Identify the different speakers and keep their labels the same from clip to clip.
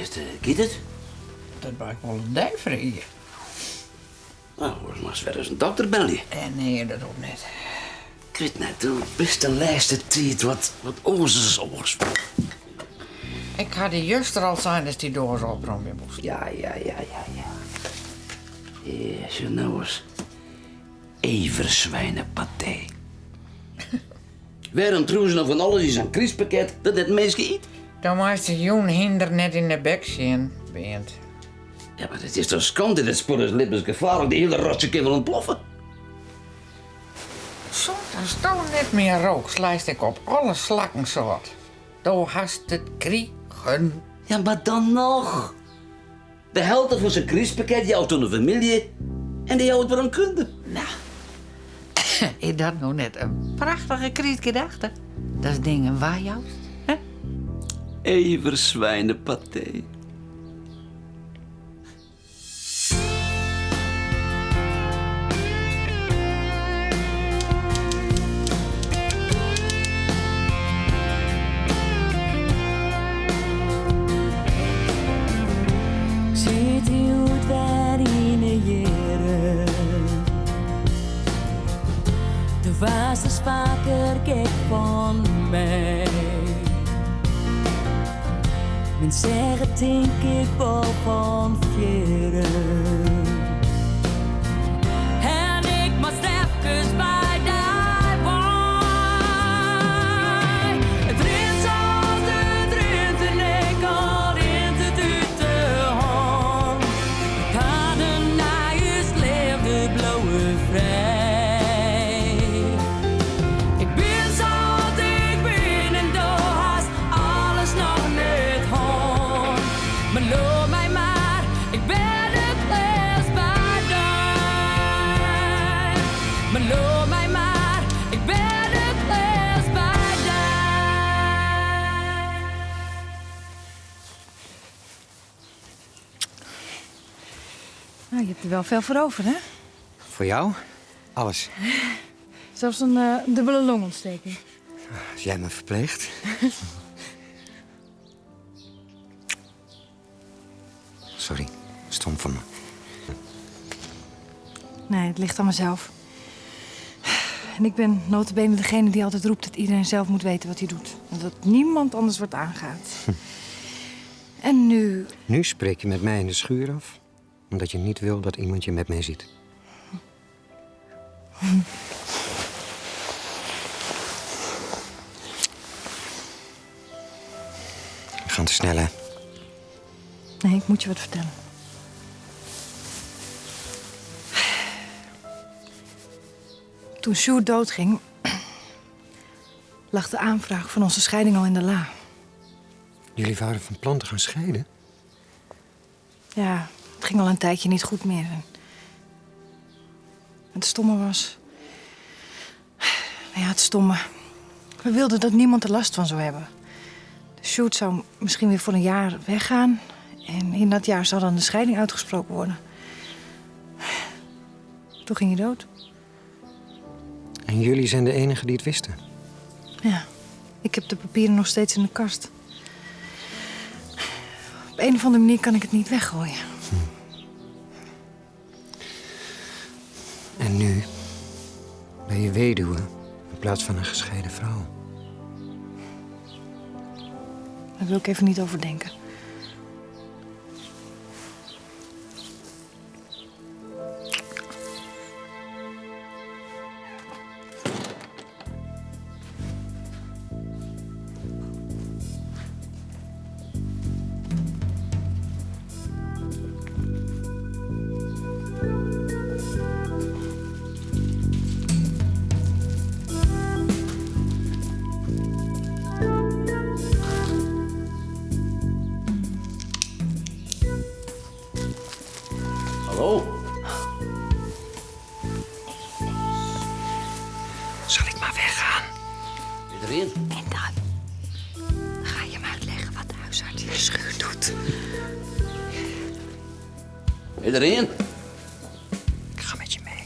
Speaker 1: Is it, giet it?
Speaker 2: Dat wou ik wol oan dy freegje.
Speaker 1: No, oars moatst wer ris in dokter belje.
Speaker 2: Eh, nee, dat hoecht net.
Speaker 1: Ik wit net, do bist de lêste tiid wat, wat oars as oars.
Speaker 2: Ik ha dy juster al sein datst dy doaze opromje moast.
Speaker 1: Ja, ja, ja, ja, ja. Ja, sjoch no ris. Everzwijnepaté. Wêrom triuwe se no fan alles yn sa'n krystpakket dat net in minske yt?
Speaker 2: Do meist de jûn hynder net yn de bek sjen, Beant.
Speaker 1: Ja, mar it is toch skande, dit spul is libbensgefaarlik, de hiele rotse kin wol ûntploffe.
Speaker 2: Sûnt asto net mear rookst, leist ik op alle slakken sâlt. Do hast it krigen.
Speaker 1: Ja, mar dan noch. De helte fan sa'n krystpakket joust oan de famylje en de jout wer oan kunde.
Speaker 2: No, is dat no net in prachtige krystgedachte? Datst dingen weijoust, hè?
Speaker 1: Everzwijnepaté.
Speaker 3: Ik sit hjoed wer yn 'e jierren. Do waardst ris faker gek fan my. Men segge tink ik wol fan fierren. En ik moast efkes by dy wei. It rint sa't it rint en ek al rint it út de hân. De paden nei ús leafde bliuwe frij. Ik bin sa't ik bin en do hast alles noch net hân. Mar leau my mar, ik bin it leafst by dy. Mar leau my mar, ik bin it leafst by dy.
Speaker 4: Nou, je hebt er wel veel voor over, hè?
Speaker 5: Voor jou? Alles.
Speaker 4: Zelfs een eh, dubbele longontsteking.
Speaker 5: Als jij me verpleegt. Sorry, stom van me.
Speaker 4: Nee, het ligt aan mezelf. En ik ben nota bene degene die altijd roept dat iedereen zelf moet weten wat hij doet. En dat niemand anders wat aangaat. En nu...
Speaker 5: Nu spreek je met mij in de schuur af, omdat je niet wil dat iemand je met mij ziet. We gaan te snel, hè?
Speaker 4: Nee, ik moet je wat vertellen. Toen Sjoerd doodging, lag de aanvraag van onze scheiding al in de la.
Speaker 5: Jullie waren van plan te gaan scheiden?
Speaker 4: Ja, het ging al een tijdje niet goed meer. En het stomme was. Nou ja, het stomme. We wilden dat niemand er last van zou hebben. De Sjoerd zou misschien weer voor een jaar weggaan. En in dat jaar zou dan de scheiding uitgesproken worden. Toen ging hij dood.
Speaker 5: En jullie zijn de enigen die het wisten?
Speaker 4: Ja, ik heb de papieren nog steeds in de kast. Op een of andere manier kan ik het niet weggooien.
Speaker 5: Hm. En nu ben je weduwe in plaats van een gescheiden vrouw.
Speaker 4: Daar wil ik even niet over denken.
Speaker 1: Hallo?
Speaker 5: Zal ik maar weggaan?
Speaker 1: Erin.
Speaker 4: En dan ga je maar uitleggen wat de huisarts in de schuur doet.
Speaker 1: Erin.
Speaker 5: Ik ga met je mee.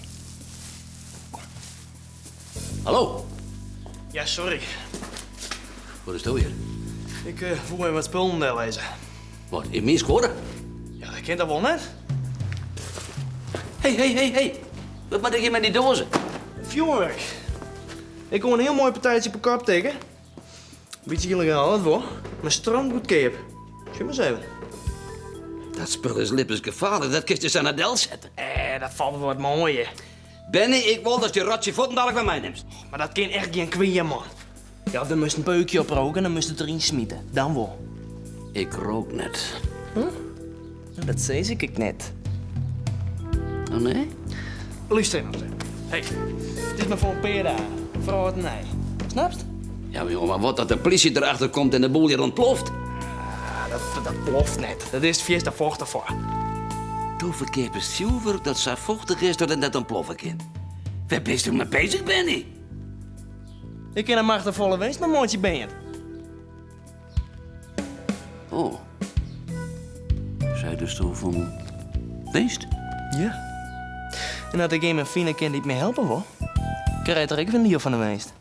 Speaker 1: Kom. Hallo?
Speaker 6: Ja, sorry.
Speaker 1: Wat is dat hier?
Speaker 6: Ik uh, voel me wat spullen lezen.
Speaker 1: Wat, yn myn skuorre?
Speaker 6: Ja, dat kin toch wol net?
Speaker 1: Hé, hé, hé, hé. Wat moat ik hjir mei dy doaze?
Speaker 6: Fjoerwurk. Ik koe in hiel moai partijtsje op 'e kop tikke. Bytsje yllegaal, dat wol. Mar strontgoedkeap. Sjoch mar ris even.
Speaker 1: Dat spul is libbensgefaarlik, dat kinst der sa net delsette.
Speaker 6: Eh, dat falt wol wat mei.
Speaker 1: Benny, ik wol datst dy rotsje fuortendalik wer meinimst.
Speaker 6: Mar dat kin echt gjin kwea, man. Ja, of dan moatst in peukje oproke en dan moatst it deryn smite. Dan wol.
Speaker 1: Ik rook net.
Speaker 6: Hm? Nou, dat sis ik ek net.
Speaker 1: Oh nee?
Speaker 6: Lúster nou eens. Hey, it is mar foar in pear dagen. Foar âld en nij. Snapst?
Speaker 1: Ja, maar jongen, maar wat dat de polysje derachter komt en de boel hjir ûntploft?
Speaker 6: Ah, dat, dat ploft net. Dat is fierste fochtich foar.
Speaker 1: Do ferkeapest fjoerwurk dat sa fochtich is dat it net ûntploffe kin. Wêr bist do mei bezich, Benny?
Speaker 6: Ik kin in machtefolle winst mei meitsje, Bernd.
Speaker 1: Oh. Seidest fan winst?
Speaker 6: Ja. En as ik immen fine kin dy't my helpe wol, krijt er ek wer in diel fan de winst.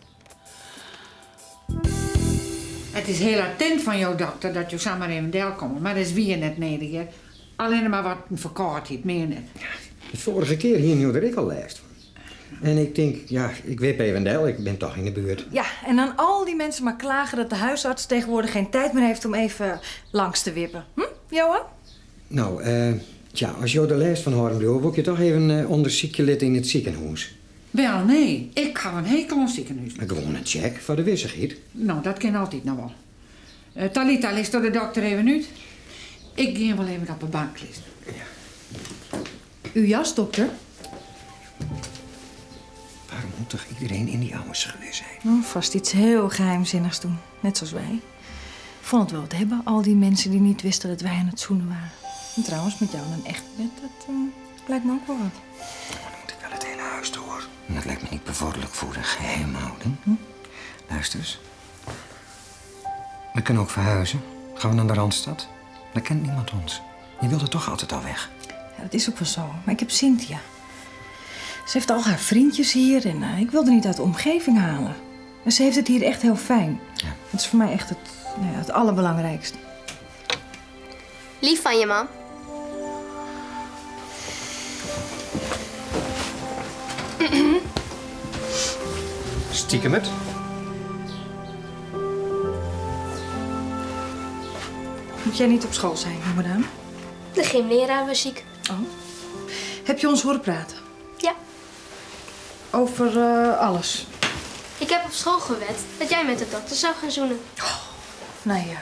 Speaker 2: It is hiel attint fan jo dokter dat jo samar even delkomme, mar dat is wier net nedich hear. Allinne mar wat in ferkâldheid, mear net.
Speaker 5: De foarige kear hiene jo der ek al lêst fan. En ik tink, ja, ik wip even del, ik bin toch yn de buert.
Speaker 4: Ja, en dan al die mensen maar klagen dat de huisarts tegenwoordig geen tijd meer heeft om even langs te wippen. Hm, Johan?
Speaker 5: No, eh, tja, as jo der lêst fan hâlden bliuwe, wol ik jo toch even eh, ûndersykje litte yn it sikehûs.
Speaker 2: Wel, nee, ik haw in hekel oan sikehûzen.
Speaker 5: Gewoan in check foar de wissichheid.
Speaker 2: No, dat kin altyd noch wol. Eh, Talita, litsto de dokter even út? Ik gean wol even op de bank lizzen.
Speaker 4: Uw jas, dokter?
Speaker 5: Waarom moet toch iedereen in die oude schuur zijn?
Speaker 4: Oh, vast iets heel geheimzinnigs doen, net zoals wij. Ik vond het wel wat hebben, al die mensen die niet wisten dat wij aan het zoenen waren. En trouwens, met jou in een echt bed, dat eh, lijkt me ook wel wat.
Speaker 5: Dan moet ik wel het hele huis door. En dat lijkt me niet bevorderlijk voor de geheimhouding. Hm? Luister eens. We kunnen ook verhuizen. Gaan we naar de Randstad? Daar kent niemand ons. Je wilde toch altijd al weg.
Speaker 4: Ja, dat is ook wel zo. Maar ik heb Cynthia. Ze heeft al haar vriendjes hier en eh, ik wilde niet uit de omgeving halen. En ze heeft het hier echt heel fijn.
Speaker 5: Ja.
Speaker 4: Dat is voor mij echt het, nou ja, het allerbelangrijkste.
Speaker 7: Lief van je, man.
Speaker 5: Stiekem het.
Speaker 4: Moet jij niet op school zijn, jonge dame?
Speaker 7: De gymleraar was ziek.
Speaker 4: Oh. Heb je ons horen praten?
Speaker 7: Ja.
Speaker 4: Over eh, alles?
Speaker 7: Ik heb op school gewed dat jij met de dokter zou gaan zoenen.
Speaker 4: Nou ja.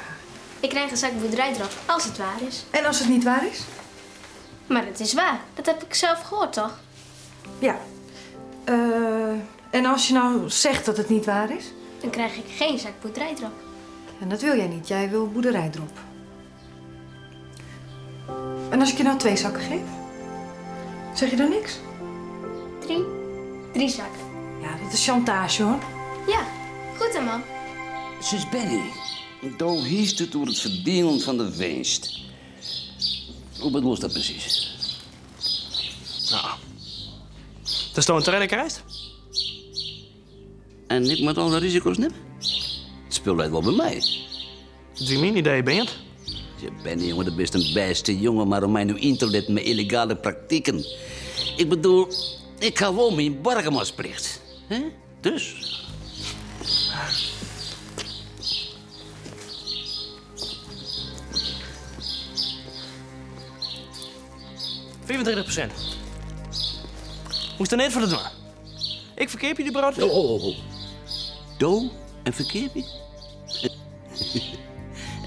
Speaker 7: Ik krijg een zak boerderijdrop, als het waar is.
Speaker 4: En als het niet waar is?
Speaker 7: Maar het is waar. Dat heb ik zelf gehoord, toch?
Speaker 4: Ja. Eh, en als je nou zegt dat het niet waar is?
Speaker 7: Dan krijg ik geen zak boerderijdrop.
Speaker 4: En dat wil jij niet. Jij wil boerderijdrop. En als ik je nou twee zakken geef? Zeg je dan niks?
Speaker 7: Drie. Drie zakken.
Speaker 4: Ja, dat is chantage hoor.
Speaker 7: Ja, goed hè, man.
Speaker 1: Sis Benny, do hiest it oer it ferdielen fan de winst. Hoe bedoelst dat presys?
Speaker 6: No, datsto in tredde krijst?
Speaker 1: En ik moat al de risiko's nimme? It spul leit wol by my.
Speaker 6: It wie myn idee, Bernd.
Speaker 1: Ja, Benny, jonge, do bist in bêste jonge, mar om my no yn te litten mei yllegale praktiken. Ik bedoel, ik ha wol myn boargemansplicht. Hè? Dus.
Speaker 6: 35%. Hoechst der net foar te dwaan. Ik ferkeapje dy brot.
Speaker 1: Oh, oh, oh. Do en ferkeapje?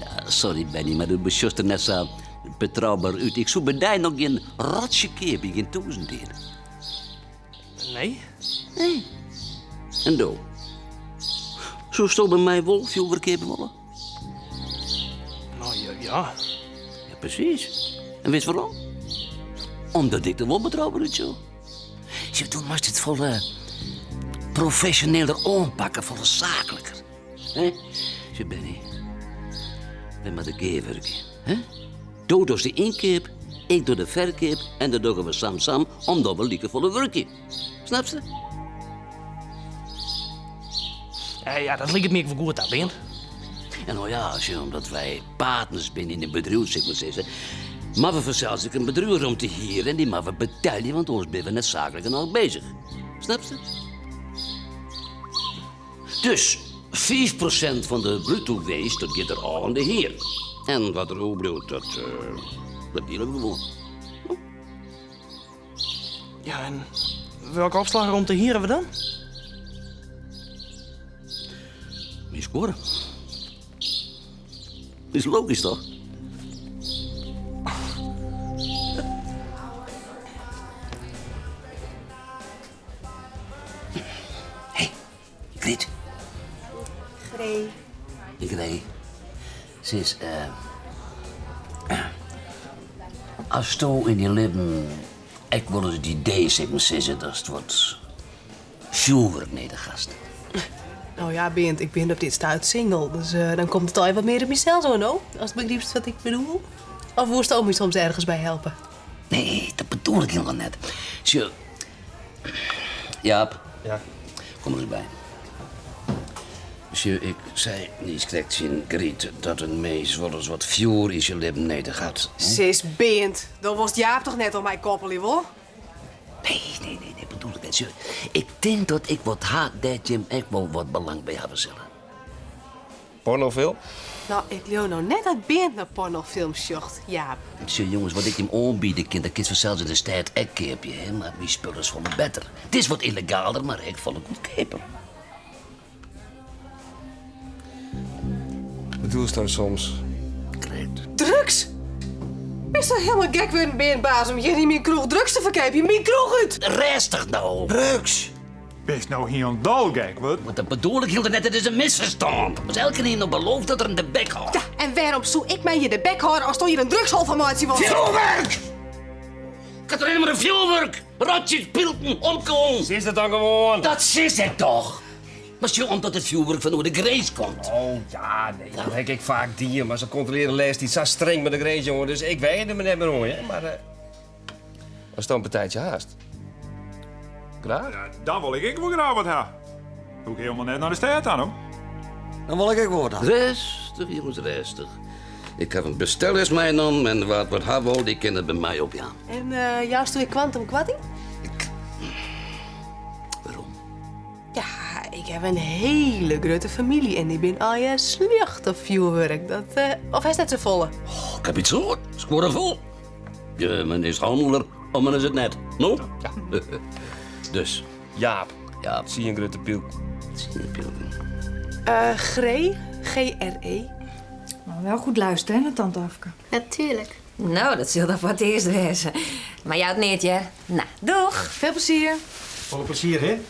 Speaker 1: Ja, sorry Benny, mar do besjochst der net sa betrouber út. Ik soe by dy noch gjin rotsje keapje, gjin tûzentear.
Speaker 6: Nee?
Speaker 1: Nee. En do? Soesto by my wol fjoerwurk keapje wolle?
Speaker 6: No, ja, ja.
Speaker 1: Ja, presys. En witst wêrom? Omdat ik der wol betrouber útsjoch. Sjoch, do moatst it folle profesjoneler oanpakke, folle saakliker. Hè? Sjoch, Benny, wy moatte gearwurkje. Hè? Do dochst de ynkeap, ik doch de ferkeap en dat dogge we sam-sam omdat we likefolle wurkje. Snapst?
Speaker 6: Ja, dat liket my ek wol goed ta, Bernd.
Speaker 1: En no ja, sjoch, omdat wy partners binne yn in bedriuw, sil ik mar sizze, moatte we fansels ek in bedriuwsromte hiere en dy moatte we betelje, want oars binne we net saaklik genôch bezich. Snapst? Dus 5% fan de bruto-winst, dat giet der ôf oan de hier. En wat der oerbliuwt, dat, dat diele we gewoan.
Speaker 6: Ja, en welke opslachromte hiere we dan?
Speaker 1: Myn skuorre. Is logysk toch? Hey, Griet.
Speaker 8: Gree.
Speaker 1: Gree. Sis, asto yn dyn libben ek wolris it idee, sil ik mar sizze, datst wat fjoerwurk nedich hast.
Speaker 8: No ja, Beant, ik bin op dit stuit single, dus dan komt it allegear wat mear op mysels oan, no? Ast begrypst wat ik bedoel. Of woesto my soms ergens by helpe?
Speaker 1: Nee, dat bedoel ik hielendal net. Sjoch, Jaap.
Speaker 6: Ja.
Speaker 1: Kom der ris by. Sjoch, ik sei niiskrekt tsjin Griet dat in mins wolris wat fjoer yn syn libben nedich hat.
Speaker 8: Sis Beant, do wolst Jaap toch net oan my koppelje, wol?
Speaker 1: Nee, nee, nee, dat bedoel ik net. Sjoch, ik tink dat ik wat ha dêr't jim ek wol wat belang by hawwe sille.
Speaker 9: Pornofilm?
Speaker 8: No, ik leau no net dat Beant nei pornofilms sjocht, Jaap.
Speaker 1: Sjoch jonges, wat ik jim oanbiede kin, dat kinst fansels yn de stêd ek keapje, hè, mar myn spul is folle better. It is wat yllegaler, mar ek folle goedkeaper.
Speaker 9: Bedoelst dan soms?
Speaker 1: Krekt.
Speaker 8: Drugs? Bist do hielendal gek wurden, Beant baas, om hjir yn myn kroech drugs te ferkeapjen? Myn kroech út!
Speaker 1: Rêstich no!
Speaker 9: Drugs!
Speaker 10: Bist no hielendal gek wurden?
Speaker 1: Mar dat bedoel ik hielendal net, it is in misferstân. As elkenien no belooft dat er him de bek hâldt.
Speaker 8: Ja, en wêrom soe ik my hjir de bek hâlde asto hjir in drugshol fan meitsje wolst?
Speaker 1: Fjoerwurk! Ik ha allinne mar in fjoerwurk! Rotsjes, pylken, omkoalen.
Speaker 9: Sis dat dan gewoan.
Speaker 1: Dat sis ik toch! Mar sjoch, omdat it fjoerwurk fan oer de grins komt.
Speaker 9: Oh ja, nee, dat ha ik ek faak dien. Mar se kontrolearje de lêste tiid sa streng by de grins, jonge, dus ik wegerje der net mear oan, hear. Mar asto in partijtsje hast. Graach.
Speaker 10: Ja, dan wol ik ek wol graach wat ha. Hoech ik hielendal net nei de stêd ta, no.
Speaker 11: Dan wol ik ek wol wat ha.
Speaker 1: Rêstich, jonges, rêstich. Ik haw in bestellist meinommen en wa't wat ha wol, dy kin it by my opjaan.
Speaker 8: En jousto ek kwantumkoarting?
Speaker 1: Ik. Wêrom?
Speaker 8: Ja, ik haw in hiele grutte famylje en dy binne allegear sljocht op fjoerwurk. Dat, of hast net safolle?
Speaker 1: Oh, ik haw in soad. Skuorre fol. Ja, men is hanneler of men is it net. No?
Speaker 9: Ja.
Speaker 1: Dus.
Speaker 9: Jaap.
Speaker 1: Jaap.
Speaker 9: Tsien grutte pylken.
Speaker 1: Tsien pylken.
Speaker 8: Gree, G-R-E.
Speaker 4: Maar wel goed luisteren, hè, naar tante Afke.
Speaker 7: Natuurlijk.
Speaker 3: No, dat sil dan foar it earst wêze. Mar jout neat, hear. No, doeg!
Speaker 4: Veel plezier.
Speaker 5: Folle plezier, hè?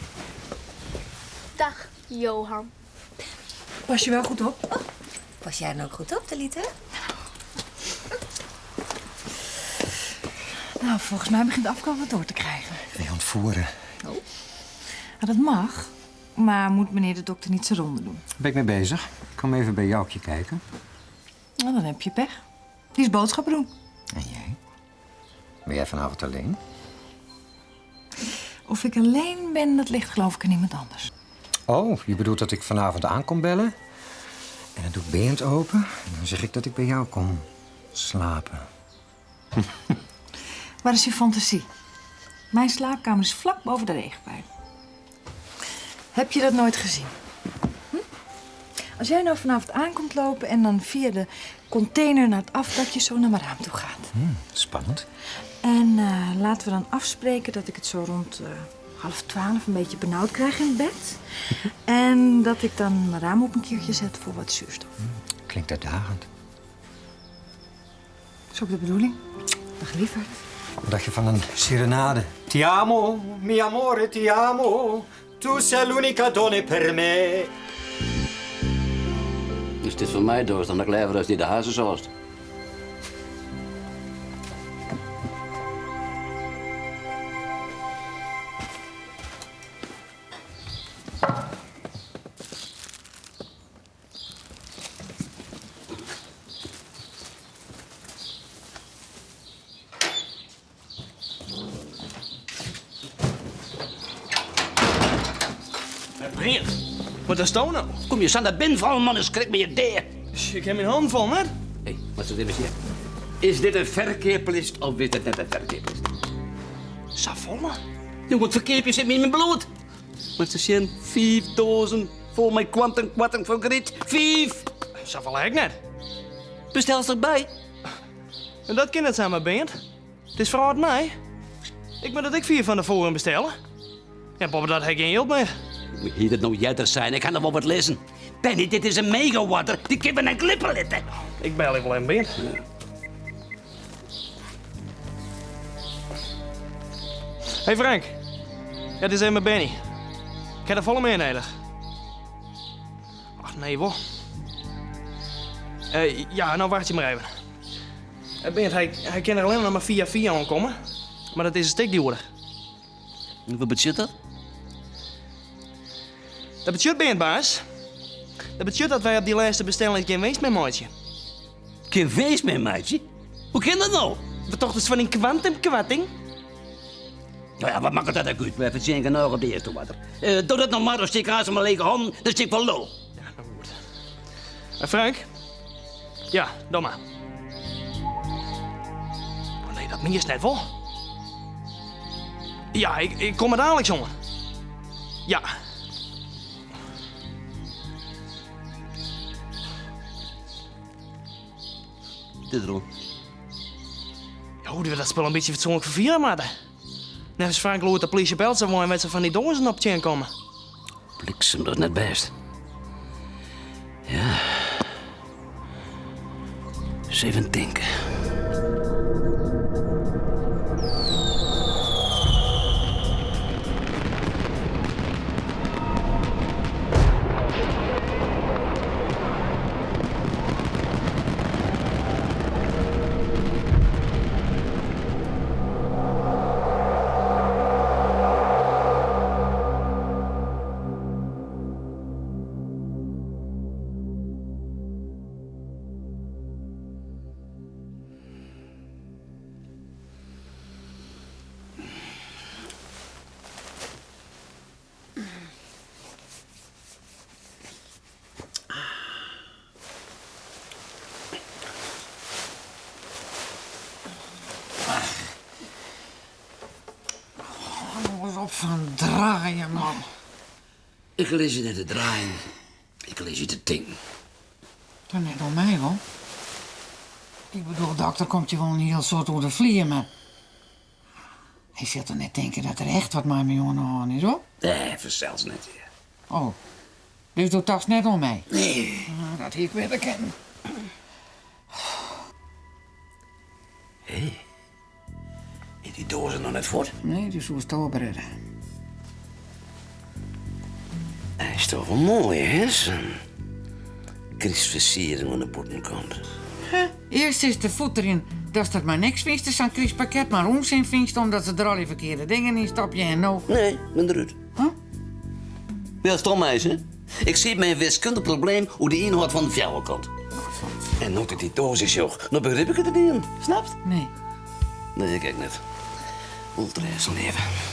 Speaker 7: Dag, Johan.
Speaker 4: Pas je wel goed op?
Speaker 3: Oh, pas jij nou ook goed op, Talita?
Speaker 4: Nou, volgens mij begint Afke al wat door te krijgen.
Speaker 5: Nee, ontvoeren.
Speaker 4: Oh. Nou, dat mag. Maar moet meneer de dokter niet zijn ronde doen?
Speaker 5: Daar ben ik mee bezig. Ik kom even bij Joukje kijken.
Speaker 4: Nou, dan heb je pech. Die is boodschappen doen.
Speaker 5: En jij? Ben jij vanavond alleen?
Speaker 4: Of ik alleen ben, dat ligt geloof ik aan iemand anders.
Speaker 5: Oh, je bedoelt dat ik vanavond aan kom bellen? En dan doe ik Berend open en dan zeg ik dat ik bij jou kom slapen.
Speaker 4: Waar is je fantasie? Mijn slaapkamer is vlak boven de regenpijp. Heb je dat nooit gezien? Hm? Als jij nou vanavond aankomt lopen en dan via de container naar het afdakje zo naar mijn raam toe gaat.
Speaker 5: Spannend.
Speaker 4: En laten we dan afspreken dat ik het zo rond 11:30 een beetje benauwd krijg in het bed. En dat ik dan mijn raam op een kiertje zet voor wat zuurstof.
Speaker 5: Klinkt uitdagend.
Speaker 4: Dat is ook de bedoeling. Dag lieverd.
Speaker 5: Wat dacht je van een serenade? Ti amo, mi amore, ti amo. Tu sei l'unica donna per me.
Speaker 1: Is dit voor mij door, dan ik liever als die de hazen zoals.
Speaker 6: Wat is dat nou?
Speaker 1: Kom je aan de binnenvallen, man, en schrik me je deer.
Speaker 6: Ik ha myn hannen fol, net?
Speaker 1: Hé, wat is dit even Is dit in ferkeaplist of is dit net in ferkeaplist?
Speaker 6: Safolle?
Speaker 1: Jongen, it ferkeapjen sit my yn myn bloed. Moatst ris sjen, fiif doazen fol mei kwantumkoarting foar Gryt. Fiif!
Speaker 6: Safolle ha ik net.
Speaker 1: Bestelst derby?
Speaker 6: En dat kin net samar, Beant. It is foar âld en nij. Ik moat it ek fier fan tefoaren bestelle. En boppedat ha ik gjin jild mear.
Speaker 1: Hoe hie dat no earder sein? Ik ha noch wol wat lizzen. Benny, dit is in mega-oarder. Dy kinne we net glippe litte.
Speaker 6: Ik belje wol even, Beant. Hey Frank. Ja, it is even mei Benny. Ik ha der folle mear nedich. Ach nee, wol. Eh, ja, no wachtsje mar even. Eh, Beant, hy, hy kin der allinne noch mar fia fia oankomme. Mar dat is in stik djoerder.
Speaker 1: Wat betsjut dat?
Speaker 6: Dat betsjut, Beant, baas. Dat betsjut dat wy op dy lêste bestelling gjin winst mear meitsje.
Speaker 1: Gjin winst mear meitsje? Hoe kin dat no?
Speaker 6: Wat tochtest fan dyn kwantumkoarting?
Speaker 1: No ja, wat makket dat ek út? Wy fertsjinje genôch op de earste oarder. Eh, doch dat no mar, dan stean ik aanst mei lege hannen, dan stean ik foar lul.
Speaker 6: Ja, no goed. Eh, Frank? Ja, doch mar. Oh nee, dat mienst net wol. Ja, ik, ik kom der daliks oan. Ja.
Speaker 1: Dit derom.
Speaker 6: Ja, hoe we dat spul in bytsje fatsoenlik ferfiere moatte. Neffens Frank loert de plysje op eltse wein wêr't se fan dy doazen op tsjinkomme.
Speaker 1: Bliksem, dat is net bêst. Ja. Ris even tinke.
Speaker 2: Hou ris op fan draaien, man.
Speaker 1: Ik lis hjir net te draaien, ik lis hjir te tinken.
Speaker 2: Toch net om my, wol? Ik bedoel, dokter komt je wol in hiel soad oer de flier, mar hy sil toch net tinke dat der echt wat mei my oan de hân is, wol?
Speaker 1: Nee, fansels net.
Speaker 2: Oh, dus do tochtst net oan my?
Speaker 1: Nee.
Speaker 2: Ah, dat hie ik witte kinnen.
Speaker 1: Hé, is dy doazen noch net fuort?
Speaker 2: Nee, dy soest oprêde.
Speaker 1: Hy is toch wol moai, hè? Sa'n krystfersiering oan de bûtenkant.
Speaker 2: Huh, earst is te foeterjen datst dat mar niks fynst, sa'n krystpakket, mar ûnsin fynst omdat se der al dy ferkearde dingen yn stopje en no.
Speaker 1: Nee, bin derút.
Speaker 2: Huh?
Speaker 1: Ja, stom is, hè? Ik siet mei in wiskundich probleem oer de ynhâld fan de fjouwerkant. En no't ik dy doazen sjoch, no begryp ik it ynienen. Snapst?
Speaker 2: Nee.
Speaker 1: Nee, ik ek net. Wolterêst, leave.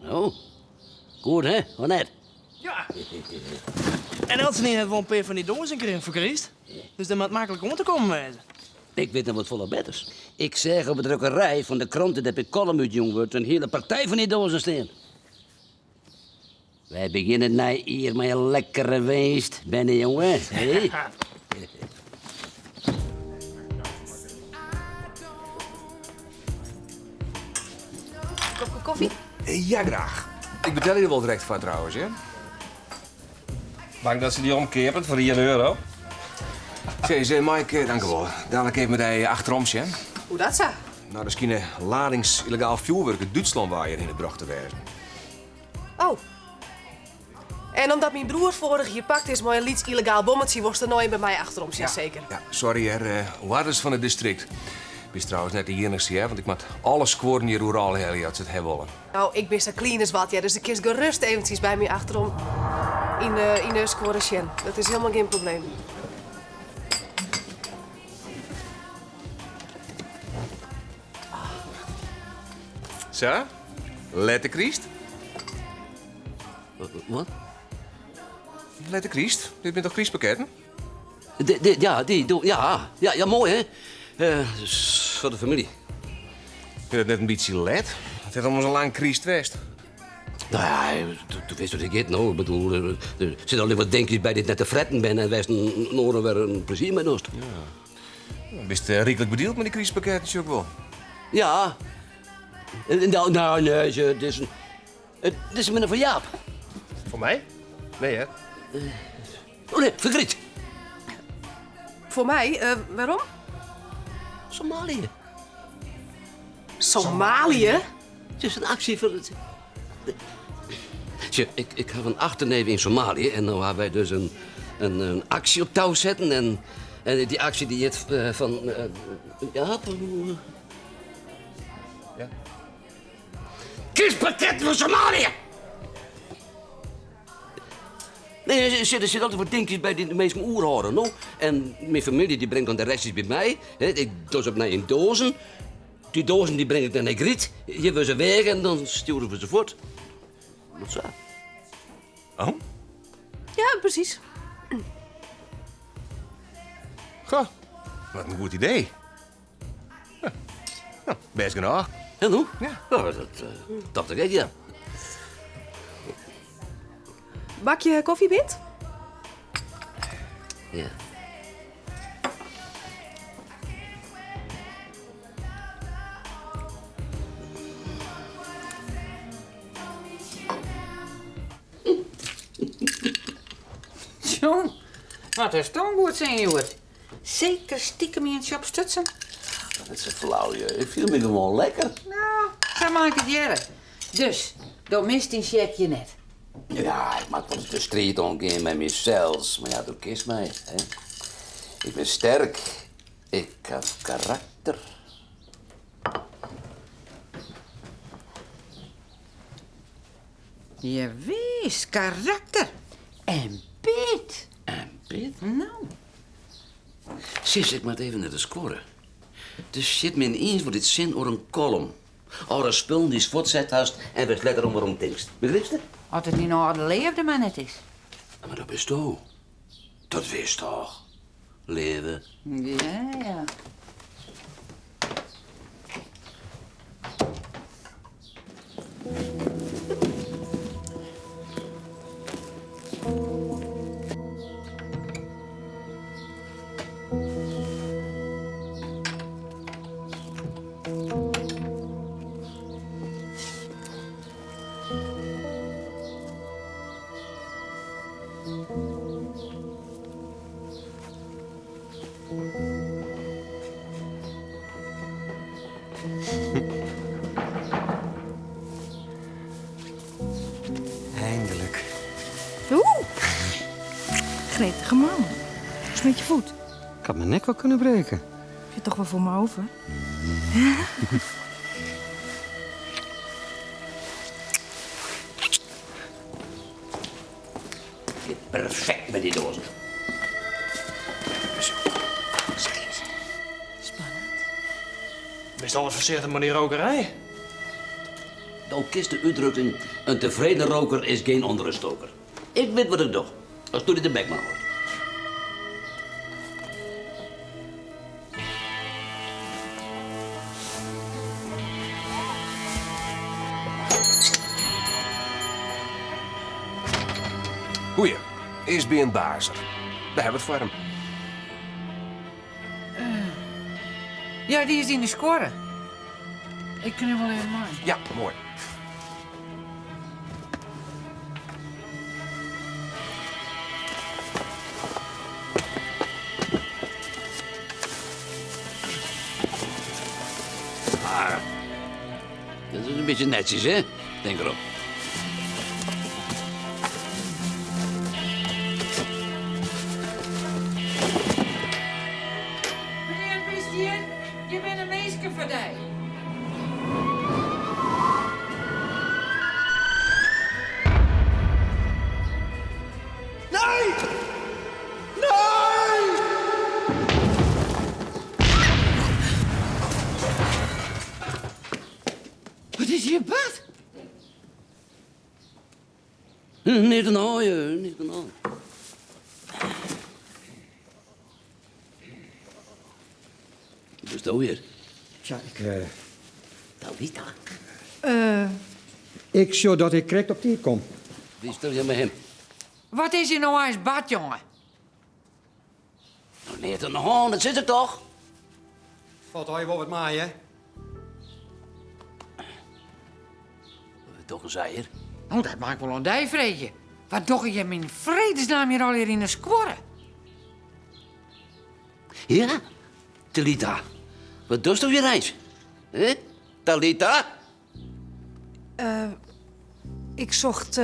Speaker 1: No, goed hè, of net?
Speaker 6: Ja. En eltsenien hat wol in pear fan dy doazen krigen foar Kryst. Dus dêr moat maklik oan te kommen wêze.
Speaker 1: Ik wit noch wat folle betters. Ik seach op de drukkerij fan de krante dêr't myn kollum útjûn wurdt in hiele partij fan dy doazen stean. Wy begjinne it nije jier mei in lekkere winst, bernejonge. Hé?
Speaker 8: Kopke koffie?
Speaker 9: Ja, graach. Ik betelje der wol direkt foar trouwens, hear. Bang dat se dy omkeapet foar ien euro.
Speaker 12: Sis, mei ik, dankewol, dadlik even mei dy achterom sjen?
Speaker 8: Hoe dat sa?
Speaker 12: No, der skine ladings yllegaal fjoerwurk út Dútslân wei hjirhinne brocht te wêzen.
Speaker 8: Oh. En omdat myn broer foarich jier pakt is mei in lyts yllegaal bommetsje, wolst der no even by my achterom sjen, seker?
Speaker 12: Ja, sorry hear, oarders fan it distrikt. Bist trouwens net de iennichste hear, want ik moat alle skuorren hjir oeral helje as se it ha wolle.
Speaker 8: No, ik bin sa clean as wat hear, dus do kinst gerust eventsjes by my achterom yn de skuorre sjen. Dat is hielendal gjin probleem.
Speaker 12: Sa, lette kryst.
Speaker 1: Wat?
Speaker 12: Lette kryst? Dit binne toch krystpakketten?
Speaker 1: Ja, dy, ja, ja, ja, moai hè? Foar de famylje.
Speaker 12: Is dat net in bytsje let? It hat ommers al lang kryst west.
Speaker 1: No ja, do witst hoe't it giet no. Ik bedoel, der sitte al wat dinkjes by dy't net te fretten binne en wêr'tst in oare wer in plezier mei dochst.
Speaker 12: Ja. Bist ryklik bedield mei dy krystpakketten, sjoch ik wol.
Speaker 1: Ja. No, no, nee, it is in, it is in foar Jaap.
Speaker 9: Foar my? Nee hear.
Speaker 1: Oh nee, foar Gryt.
Speaker 8: Foar my? Wêrom?
Speaker 1: Somalië.
Speaker 8: Somalië?
Speaker 1: It is in aksje foar it. Sjoch, ik haw in achterneef yn Somalië en no ha wy dus in aksje op tou setten en dy aksje dy hjit fan Jaap.
Speaker 12: Ja.
Speaker 1: Krystpakket foar Somalië! Nee, der sitte altyd wat dinkjes by dy't de minsken oerhâlde, no. En myn famylje dy bringt dan de restjes by my. Ik doch se opnij yn doazen. Dy doazen dy bring ik dan nei Gryt. Hjir wurde se weage en dan stjoere we se fuort. Wat sa?
Speaker 12: Oh?
Speaker 8: Ja, presys.
Speaker 12: Goh, wat in goed idee. Ja, bêst genôch.
Speaker 1: Ja, no? Ja. Oh, dat tocht ik ek, ja.
Speaker 8: Bakje koffie, Bint?
Speaker 1: Ja.
Speaker 2: Tjong, wat is dan goed sin, hjoed? Seker stikem ientsje opstutsen?
Speaker 1: Dat is flauw, je. Ik fiel my gewoan lekker.
Speaker 2: No, sa mei ik it hearre. Dus, do mist dyn sjekje net.
Speaker 1: Ja, ik moat wolris de striid oangean mei mysels, mar ja, do kinst my, hè. Ik bin sterk, ik haw karakter.
Speaker 2: Jawis, karakter en pit.
Speaker 1: En pit?
Speaker 2: No.
Speaker 1: Sis, ik moat even nei de skuorre. Der sjit my yniens wat yn 't sin oer in kollum. Oer spullen dy'tst fuortset hast en wêr'tst letter om werom tinkst. Begrypst?
Speaker 2: As it dyn âlde leafde mar net is.
Speaker 1: Mar dat bisto. Dat witst toch, leave?
Speaker 2: Ja, ja.
Speaker 5: Eindelijk.
Speaker 4: Oeh, gretige man. Hoe is het met je voet?
Speaker 5: Ik had mijn nek wel kunnen breken.
Speaker 4: Heb je toch wel voor me over?
Speaker 1: Perfect met die dozen.
Speaker 4: Spannend.
Speaker 6: Bist alles voorzichtig met die rokerij?
Speaker 1: Do kinst de útdrukking 'een tevreden roker is geen onruststoker'. Ik wit wat ik doch. As do dy de bek mar hâldst.
Speaker 12: Goeie, is Beant Baas der? Wy hawwe wat foar him.
Speaker 2: Ja, dy is yn de skuorre. Ik kin wol even mei.
Speaker 12: Ja, moai.
Speaker 1: Ah, dat is in bytsje netsjes, hè? Tink derop.
Speaker 2: Menear, bist hjir? Hjir binne minsken foar dy.
Speaker 6: Nee! Nee!
Speaker 2: Wat is hjir bard?
Speaker 1: Neat oan de hân, neat oan de hân. Bist do hjir?
Speaker 5: Tja, ik. Uh...
Speaker 1: Talita.
Speaker 5: Ik sjoch dat ik krekt op tiid kom.
Speaker 1: Wie stil je mei him?
Speaker 2: Wat is hjir no eins bard, jonge?
Speaker 1: No, neat oan de hân, dat sis ik toch?
Speaker 5: Falt allegear wol wat mei, hè?
Speaker 1: Wat dogge sy hjir?
Speaker 2: No, dat mei ik wol oan dy freegje. Wat dogge jim yn fredesnaam hjir allegear yn 'e skuorre?
Speaker 1: Ja, Talita. Wat dochsto hjir eins? Hè? Talita?
Speaker 4: Ik socht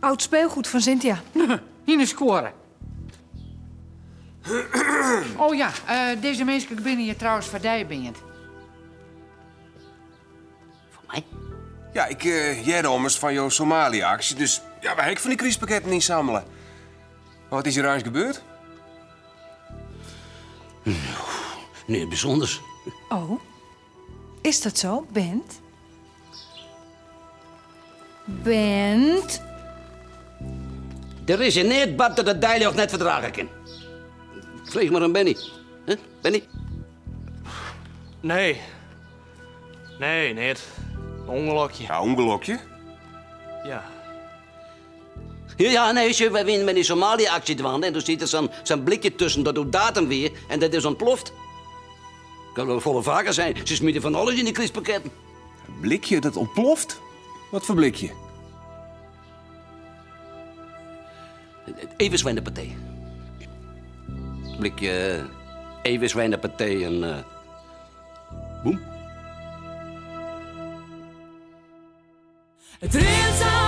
Speaker 4: oud speelgoed fan Cynthia.
Speaker 2: Yn 'e skuorre. Oh ja, dizze minsken binne hjir trouwens foar dy, Beant.
Speaker 1: Foar my?
Speaker 12: Ja, ik hearde ommers fan jo Somalië-aksje, dus ja, wy ha ek fan dy krystpakketten ynsammele. Mar wat is hjir eins gebeurd?
Speaker 1: Neat bysûnders.
Speaker 4: Oh, is dat zo, Bent? Bent?
Speaker 1: Der is hjir neat bard dat it deiljocht net ferdrage kin. Freech mar oan Benny. Huh, Benny?
Speaker 6: Nee. Nee, net. In ûngelokje.
Speaker 12: Ja, ûngelokje?
Speaker 6: Ja.
Speaker 1: Ja, nee, sjoch, wy wiene mei dy Somalië-aksje dwaande en doe siet der sa'n sa'n blikje tusken dat oer datum wie en dat is ûntploft. Kin wol folle faker sein, se smite fan alles yn dy krystpakketten.
Speaker 12: Blikje dat ûntploft? Wat foar blikje?
Speaker 1: Everswijner paté. Blikje Everswijner paté en boem.
Speaker 3: It rint sa.